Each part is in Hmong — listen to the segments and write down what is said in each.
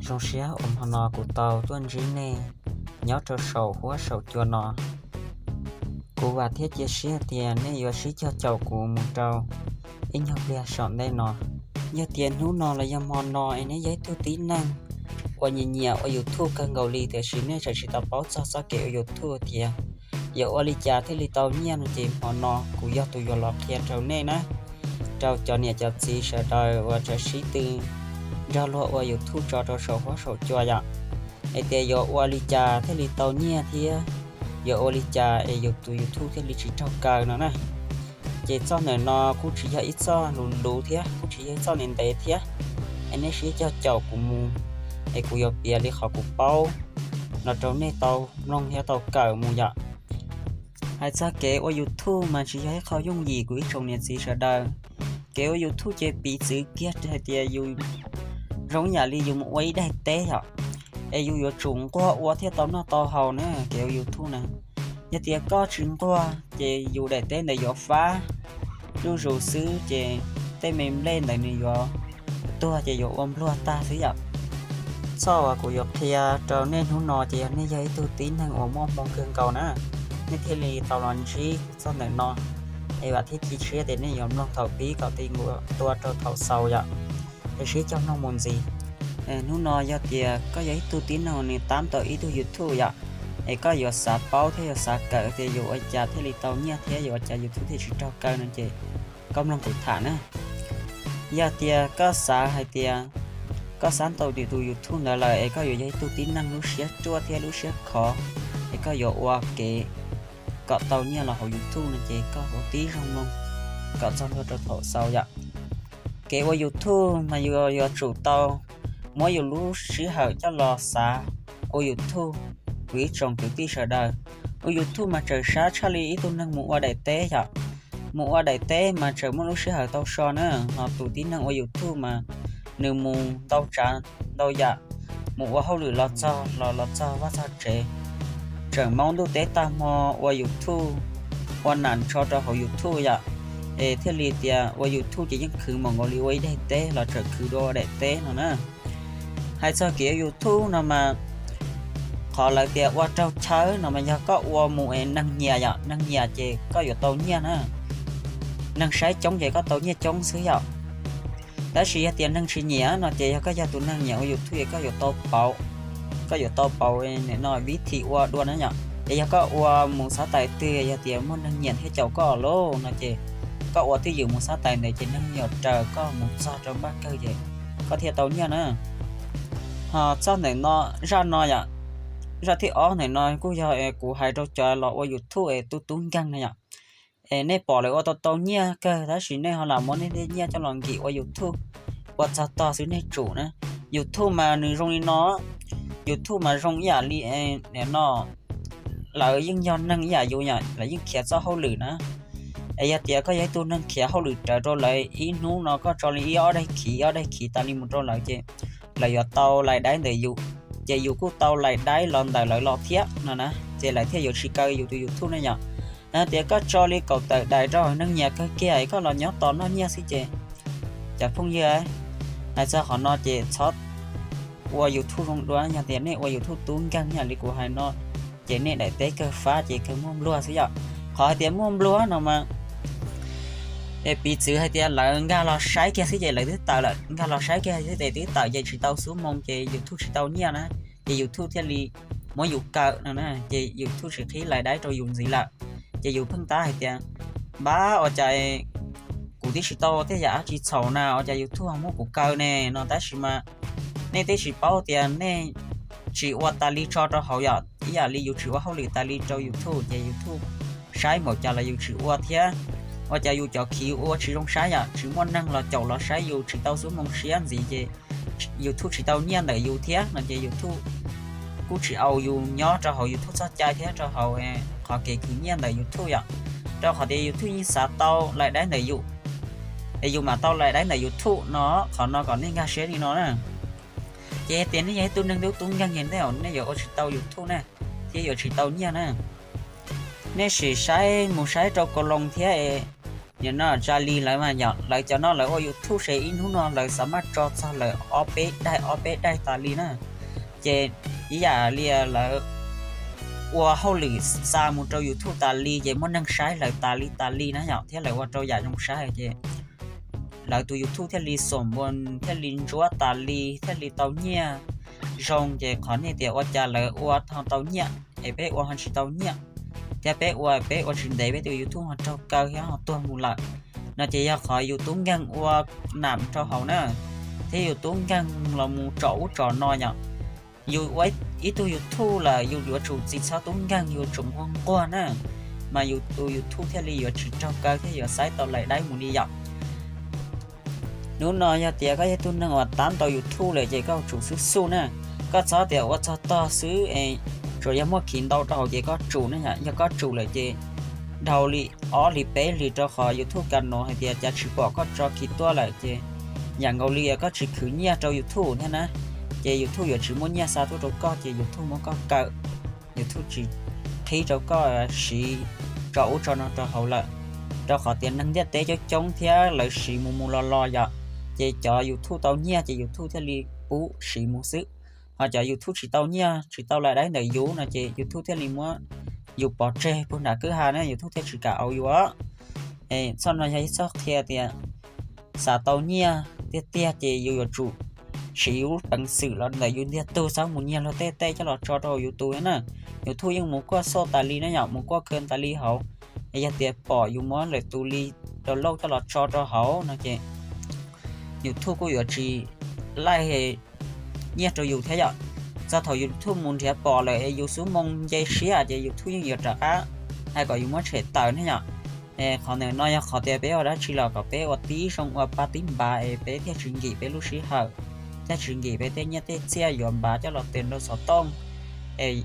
Zoo siab uas hmo no kuv tau tuaj ntsib nej nyob rau saum huab saum cua no. Kuv vam thiab cia siab tias nej yuav sib cog caum kuv mus rau ib nyuag pliag saum ntej no. Yog tias hnub no los yog hmo no es nej yog ib tug tib neeg uas nyiam nyiam ua YouTube kawg nkaus li tiam sis nej tseem tsis tau paub txog txoj kev ua YouTube tias yuav ua li cas thiaj li tau nyiaj no ces hmo no kuv yog tus yuav los qhia rau nej na, rau cov niam cov txiv sawv daws uas tseem sib tw nrog luag ua YouTube tso rau saum huab saum cua yom, hais tias yuav ua li cas thiaj li tau nyiaj thiab yuav ua li cas es yus tus YouTube thiaj li tsis raug kaw no na. Ces txoj ntawm no kuj tsis yog ib txoj lus luv thiab kuj tsis yog ib txoj ntev ntev thiab, es nej sib cog caum kuv mus, es kuv yuav piav li qhov kuv paub no rau nej tau mloog thiab tau kawm mus yom. Hais txog kev ua YouTube mas tsis yog ib qho yooj yim kuv ib tsoom niam txiv sawv daws. Kev ua YouTube ces piv txwv kiag hais tias yus zoo ib yam li yus mus ua ib daim teb yom, es yus yuav tsum nquag ua thiaj tau noj tau haus na kev ua YouTube na. Yog tias koj tsis nquag ces yus daim teb ntawd yuav fab zuj zus xwb ces tej me nplej ntawd nws yuav tuag ces yuav ua npluag tag xwb yom. Txoj uas kuv yuav qhia rau nej hnub no ces yog nej yog ib tug tib neeg uas muaj hmoo kawg nkaus na, nej thiaj li tau los ntsib txoj ntawm no. Es vam thiab cia siab tias nej yuav mloog thaum pib kom ti nkaus tua rau thaum xaus yom. Es sib cog mloog mus ntxiv. Hnub no yog tias koj yog ib tug tib neeg nws tab tom ib tug YouTube yom, es koj yuav xav paub thiab yuav xav kawm tias yuav ua cas thiaj li tau nyiaj thiab yuav ua cas YouTube thiaj tsis raug kaw no ces koj mloog kuv tham na. Yog tias koj xav hais tias koj xav tau tus YouTube ntawd lawm es koj yuav yog ib tug tib neeg lub siab ruaj thiab lub siab khov, es koj yuav ua kev kom tau nyiaj los hauv YouTube no ces koj ua tib zoo mloog kom txog ntua rau thaum xaus yom. Kev ua YouTube mas yus yuav tsum tau muab yus lub sij hawm coj los xav ua YouTube. Kuv ib tsoom kwv tij sawv daws, ua YouTube mas tseem sab tshaj li ib tug neeg mus ua daim teb yom. Mus ua daim teb mas tseem muaj lub sij hawm tau so na, ho tus tib neeg ua YouTube mas nws mus ntau tsav ntau yam, mus ua hauj lwm los txog los los txog vaj txog tsev, tseem maub ntuj teb tag hmo ua YouTube, ua nam tso rau hauv YouTube yom. Es thiaj li tias ua YouTube ces yeej khwv npaum nkaus li ua ib daim teb los tseem khwv dua ua daim teb no na. Hais txog kev ua YouTube no mas qhov lawv tias ua raug chaw no mas yog koj ua mus es neeg nyiam yom, neeg nyiam ces koj yuav tau nyiaj na. Neeg saib coob ces koj tau nyiaj coob xwb yom. Tab sis yog tias neeg tsis nyiam no ces yog koj yog tus neeg nyiam ua YouTube es koj yuav tau pauv, koj yuav tau pauv no vib thim ua dua na yom. Es yog koj ua mus xav tais twg yog tias muaj neeg nyiam thiab caum koj lauj no ces koj ua twj ywm mus xav tais ntawd ces neeg yuav raws koj mus txog rau npaj kawg ces koj thiaj tau nyiaj na. Ho txoj ntawm no, zaj no yom, zaj thib ob ntawm no kuj yog kuv hais rau cov los ua YouTube es tub tub nkeeg na yom. Es nej pom lawv ua tau tau nyiaj kawg tab sis nej ho lam muab nej tej nyiaj coj los nkim ua YouTube, ua txog tog xwb nej tsum na. YouTube mas nws zoo li no, YouTube mas zoo ib yam li no, lawv yeej yog neeg ib yam yus yom, lawv yeej khiav txoj hauj lwm na. Es yog tias koj yog ib tug neeg khiav hauj lwm rawv rau lawv ib hnub no koj tso li ib ob daim khiv, ib ob daim khiv tas li mus rau lawv ces lawv yuav tau lais daib ntawm yus, ces yus kuj tau lais daib los ntawm lawv los thiab no na, ces lawv thiaj yuav tsis kaw yus tus YouTube ne yom. Yog tias koj tso li kaum tawm daim rau neeg nyiam kawg kiag es koj los nyob tos noj nyiaj xwb ces, cov phooj ywg, hais txog qhov no ces txhob ua YouTube zoo dua. Yog tias nej ua YouTube tub nkeeg ib yam li kuv hais no ces nej daim teb kawg fab ces kawg muaj npluag xwb yom. Qhov hais tias muaj npluag no mas es piv txwv hais tias lawv nkag los saib kiag xwb ces lawv twb tawm lawm, nkag los saib kiag xwb ces twb tawm ces tsis tau xuab moos ces YouTube tsis tau nyiaj na, ces YouTube thiaj li muab yus kaw no na, ces YouTube tsis qhib lais daib rau yus ntxiv lawm. Ces yus pheej tab hais tias, npab ua cas kuv twb tsis tau tej yam dab tsi txhaum na ua cas YouTube ho muab kuv kaw ne no, tab sis mas nej twb tsis paub tias nej tsis ua tas li tso rau hauv yom, ib yam li yus tsis ua hauj lwm tas li rau YouTube ces YouTube saib npaum cas los yus tsis ua thiab. Ua cas yus cov khiv ua tsis zoo saib yom, tsis muaj neeg los caum los saib yus, tsis tau xuab moos siab ntxiv ces YouTube tsis tau nyiaj ntawm yus thiab no ces YouTube kuj tsis au yus nyob rau hauv YouTube txoj cai thiab rau hauv qhov kev khwv nyiaj ntawm YouTube yom. Rau qhov tias YouTube yeej xav tau lais daib ntawm yus, es yus mam tau lais daib ntawm YouTube no. Qhov no kom nej nkag siab li no na. Ces tias nej yog ib tug neeg tub tub nkeeg ces nej yuav ua tsis tau YouTube na, thiab yuav tsis tau nyiaj na. Nej sim saib mus saib rau Koloos thiab es nim no Charlie lawv mas yom, lawv cov no lawv ua YouTube ces ib hnub no lawv xav maj tso txog lawv ob peb daim ob peb daim tas li na. Ces ib yam li lawv ua hauj lwm xa mus rau YouTube tas li ces muaj neeg saib lawv tas li tas li na yom, thiab lawv ua rau yam zoo saib ces lawv tus YouTube thiaj li xom npua, thiaj li ntsuab tas li, thiaj li tau nyiaj zoo. Ces qhov nej tias ua cas lawv ua ho tau nyiaj es peb ua ho tsis tau nyiaj, thiab peb ua peb ua tsis ntev peb tus YouTube ho raug kaw thiab ho tuag mus lawm no ces yog qhov yus tub nkeeg ua nam rau hauv na, thiab yus tub nkeeg los mus tsom ub tsom no yom. Yus ua ib tug YouTube lawm yus yuav tsum tsis txhob tub nkeeg, yus tsum nquag nquag na, mas yus tus YouTube thiaj li yuav tsis raug kaw thiab yuav xaiv tau lais daib mus li yom. Hnub no yog tias koj yog tug neeg uas tab ntau YouTube lawm ces koj tsum xub xub na. Koj txhob tias ua txog tog xwb es tsuas yog muaj khiv ntau rau hauv ces koj tsum na yom. Yog koj tsum lawm ces dhau li ob hlis peb hlis rau qhov YouTube ka no hais tias cas tsis pom koj tso khiv tuaj lawm ces yam nkaus li koj tsis khwv nyiaj rau YouTube thiab na, ces YouTube yuav tsis muaj nyiaj xa tuaj rau koj ces YouTube muab koj kaw, YouTube tsis qhib rau koj siv tso ub tso no rau hauv lawm. Rau qhov tias neeg ntiaj teb coob coob thiab lawv siv mus mus los los yom, ces cov YouTube tau nyiaj ces YouTube thiaj li pub siv mus xwb. Ho cov YouTube tsis tau nyiaj tsis tau lais daib ntawm yus no ces YouTube thiaj li muab yus pov tseg puag nram kwj ha na, YouTube thiaj tsis kam auv yus. Txoj no yog ib txoj qhia tias xav tau nyiaj tiag tiag ces yus yuav tsum siv yus lub peev xwm los ntawm yus ntiag tug txhob mus nyiag luag tej tej coj los tso rau hauv YouTube na. YouTube yeej mus kuaj xauj tas li na yom, mus kuaj khaws tas li hauv. Es yog tias pom yus muab lwm tus li download coj los tso rau hauv no ces YouTube kuj yuav tsis laij nyiaj rau yus thiab yom. Txog thaum YouTube mus nrhiav pom lawm es yus xub moo nce siab ces YouTube yeej yuav rov qab hais kom yus muab tshem tawm ne yom. Qhov ntawm no yog qhov tias peb ua dab tsi los kom peb ua tib zoo ua pab tib npav es peb thiaj tsis nkim peb lub sij hawm, thiaj tsis nkim peb tej nyiaj tej txiaj yuav npav coj los tes rau xov tooj. Es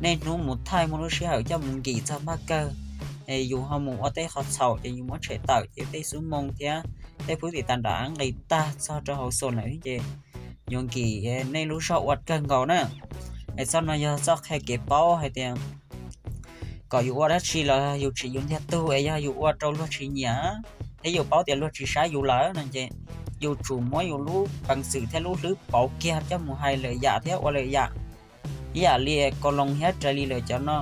niaj hnub mus thaij muaj lub sij hawm coj mus nkim txog npaj kawg, es yus ho mus ua tej qhov txhaum ces yus muab tshem tawm ces tej xub moo thiab tej phwb tim tas nram nqis tag txog rau hauv xos lawm ces yuav nkim nej lub zog ua kawg nkaus na. Es txoj no yog txoj qhia kev paub hais tias kom yus ua dab tsi los yus tsim yus ntiag tug es yog yus ua rau luag tsis nyiam thiab yus paub tias luag tsis saib yus lawm no ces yus tsum muab yus lub peev xwm thiab lub hlwb pauv kiag coj mus hais lwm yam thiab ua lwm yam. Ib yam li Kaus Loos thiab Raws Li lawv cov no,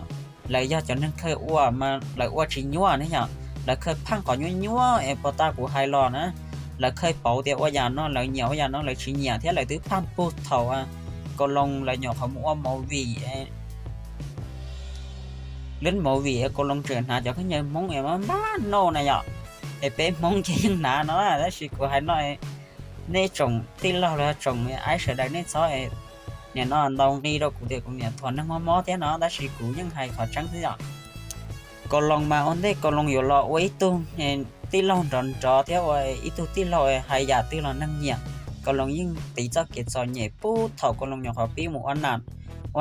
lawv yog cov neeg khaws ua mas lawv ua tsis nyuaj ne yom. Lawv khaws pheej qhov nyuaj nyuaj es puag ta kuv hais los na, lawv khaws pauv tias ua yam no lawv nyiam, ua yam no lawv tsis nyiam thiab lawv twb pheej puag thaum Kaus Loos lawv nyuam qhuav mus ua movie, lub movie Kaus Loos tseem hnav cov khaub ncaws Hmoob es maj maj noj na yom. Es peb Hmoob ces yeej hnav no tab sis kuv hais no nej tsoom tij laug los tsoom aib sawv daws nej txhob nim no ntaus nqi rau kuv tias kuv niam thuam neeg mob mob thiab no tab sis kuv yeej hais qhov tseeb xwb yom. Kaus Loos mas ua ntej Kaus Loos yuav los ua ib tug tij laug nrov nrov thiab ua ib tug tij laug hais yam twg los neeg nyiam, Kaus Loos yeej piv txoj kev txom nyem puag thaum Kaus Loos nyuam qhuav pib mus ua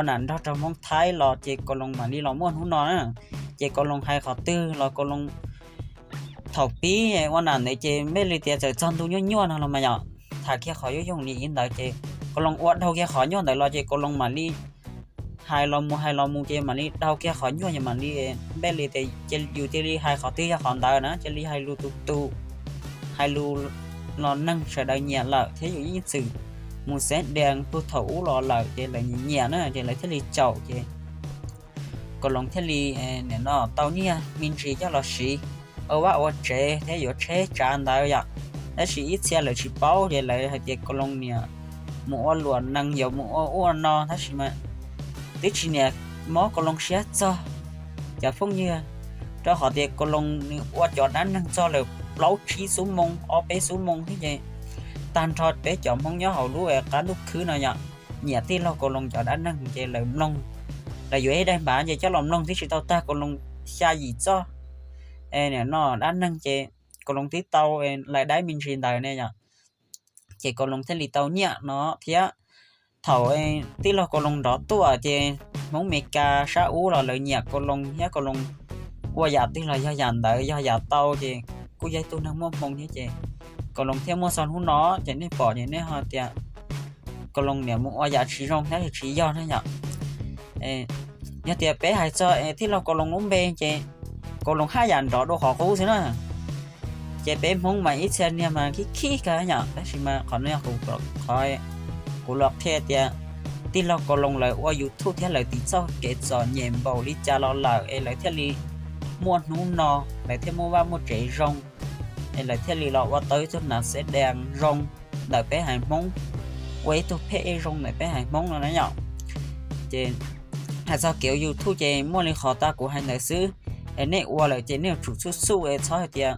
nam nrog rau Hmoob Thaib los ces Kaus Loos mam li los muaj hnub no na. Ces Kaus Loos hais qhov twg los Kaus Loos thaum pib ua nam ntawd ces npej li tias txawm txog ntu nyuaj nyuaj no los mas yom, tham kiag qhov yooj yooj li ntawd ces Kaus Loos ua dhau kiag qhov nyuaj ntawd los ces Kaus Loos mam li hais los mus hais los mus ces mam li dhau kiag qhov nyuaj ces mam li npej li tias yus cia li hais qhov twg yog qhov ntawd na, cia li hais lus tus tus, hais lus los neeg sawv daws nyiam lawm thiab yus yeej txwm mus xeeb dees puag thaum ub los lawm ces lawv nyiam nyiam na ces lawv thiaj li caum ces Kaus Loos thiaj li nim no tau nyiaj me ntsis coj los siv ua vaj ua tsev thiab yuav tsheb tsav ntawd yom. Tab sis ib txhia lawv tsis paub ces lawv hais tias Kaus Loos niam mus ua luam nees yuav mus ua ub ua no tab sis mas twb tsis niam mob Kaus Loos siab txog cov phooj ywg, rau qhov tias Kaus Loos nws ua cov dab neeg txog lawm plaub tsib xuab moos ob peb xuab moos thiab ces tag nrho peb cov Hmoob nyob hauv lub qab ntuj khwb no yom, nyiam tij laug Kaus Loos cov dab neeg ces lawv mloog, lawv yuav ib daim npav ces coj los mloog twb tsis tau tag Kaus Loos xya yim txoj nim no dab neeg ces Kaus Loos twb tau lais daib me ntsis ntawd ne yom. Ces Kaus Loos thiaj li tau nyiaj no thiab. Thaum tij laug Kaus Loos nrov tuaj ces Hmoob Mes Kas sab ub los lawv nyiam Kaus Loos thiab Kaus Loos ua yam twg los yog yam ntawd yog yam tau ces kuj yog ib tug neeg muaj hmoo thiab ces Kaus Loos thiaj muaj txog hnub no ces nej pom ces nej ho tias Kaus Loos niam mus ua yam tsis zoo thiab tsis yog na yom. Yog tias peb hais txog tij laug Kaus Loos lub npe ces Kaus Loos haj yam nrov dua qhov qub xwb na. Ces peb Hmoob mas ib txhia niag mas khib khib kawg yom, tab sis mas qhov no yog kuv, qhov kuv los qhia tias tij laug Kaus Loos lawv ua YouTube thiab lawv tiv txoj kev txom nyem npaum li cas los lawm es lawv thiaj li muaj hnub no, lawv thiaj muaj vaj muaj tsev zoo, es lawv thiaj li los ua tau ib tug nas xev dees zoo ntawm peb haiv Hmoob, ua ib tug phej ej zoo ntawm peb haiv Hmoob no na yom. Ces hais txog kev ua YouTube ces muaj li qhov tag kuv hais ntawd xwb. Es nej ua lawm ces nej yuav tsum xuj xuj es txhob hais tias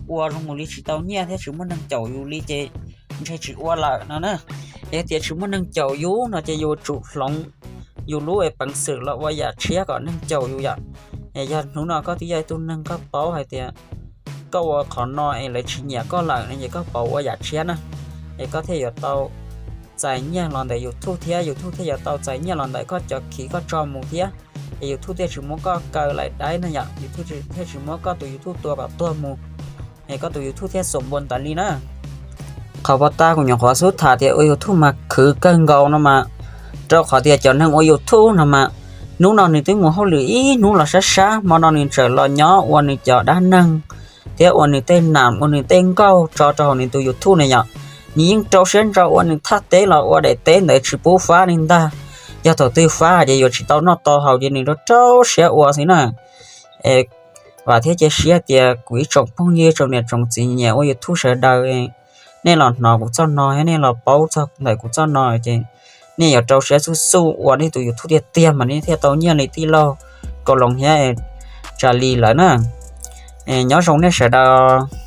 ua zoo mus li tsis tau nyiaj thiab tsis muaj neeg caum yus li ces ntshe tsis ua lawm no na. Yog tias tsis muaj neeg caum yus no ces yus tsum hloov yus lub es peev xwm los ua yam tshiab kom neeg caum yus yom. Es yog hnub no koj twb yog ib tug neeg koj paub hais tias koj ua qhov no es lawv tsis nyiam koj lawm no ces koj pauv ua yam tshiab na, es koj thiaj yuav tau txais nyiaj los ntawm YouTube thiab YouTube thiaj yuav tau txais nyiaj los ntawm koj cov khiv koj tso mus thiab. Es YouTube thiaj tsis muab koj kaw laim daib na yom, YouTube thiaj tsis muab koj tus YouTube tua kom tuag mus, es koj tus YouTube thiaj xum npua tas li na. Qhov pov tag kuv nyuam qhuav xub tham tias ua YouTube mas khwv kawg nkaus no mas, rau qhov tias cov neeg ua YouTube no mas, hnub no nws twb mus hauj lwm ib hnub los sab sab, hmo no nws tseem los nyob ua nws cov dab neeg thiab ua nws tej nam ua nws tej nkauj tso rau hauv nws tus YouTube na yom. Nws yeej rau siab ntso ua nws thaj teb los ua daim teb ntawd tsis pub fab li ntag. Yog thaum twg fab ces yuav tsis tau noj tau haus ces nws rau rau siab ua xwb na. Es vam thiab cia siab tias kuv ib tsoom phooj ywg tsoom niam tsoom txiv nyiam ua YouTube sawv daws, nej los hnov kuv txoj no thiab nej los paub txog ntawm kuv txoj no ces nej yuav rau siab xuj xuj ua nej tus YouTube tiag tiag mas nej thiaj tau nyiaj li tij laug Kaus Loos thiab Tsa Lis lawv na. Nyob zoo nej sawv daws.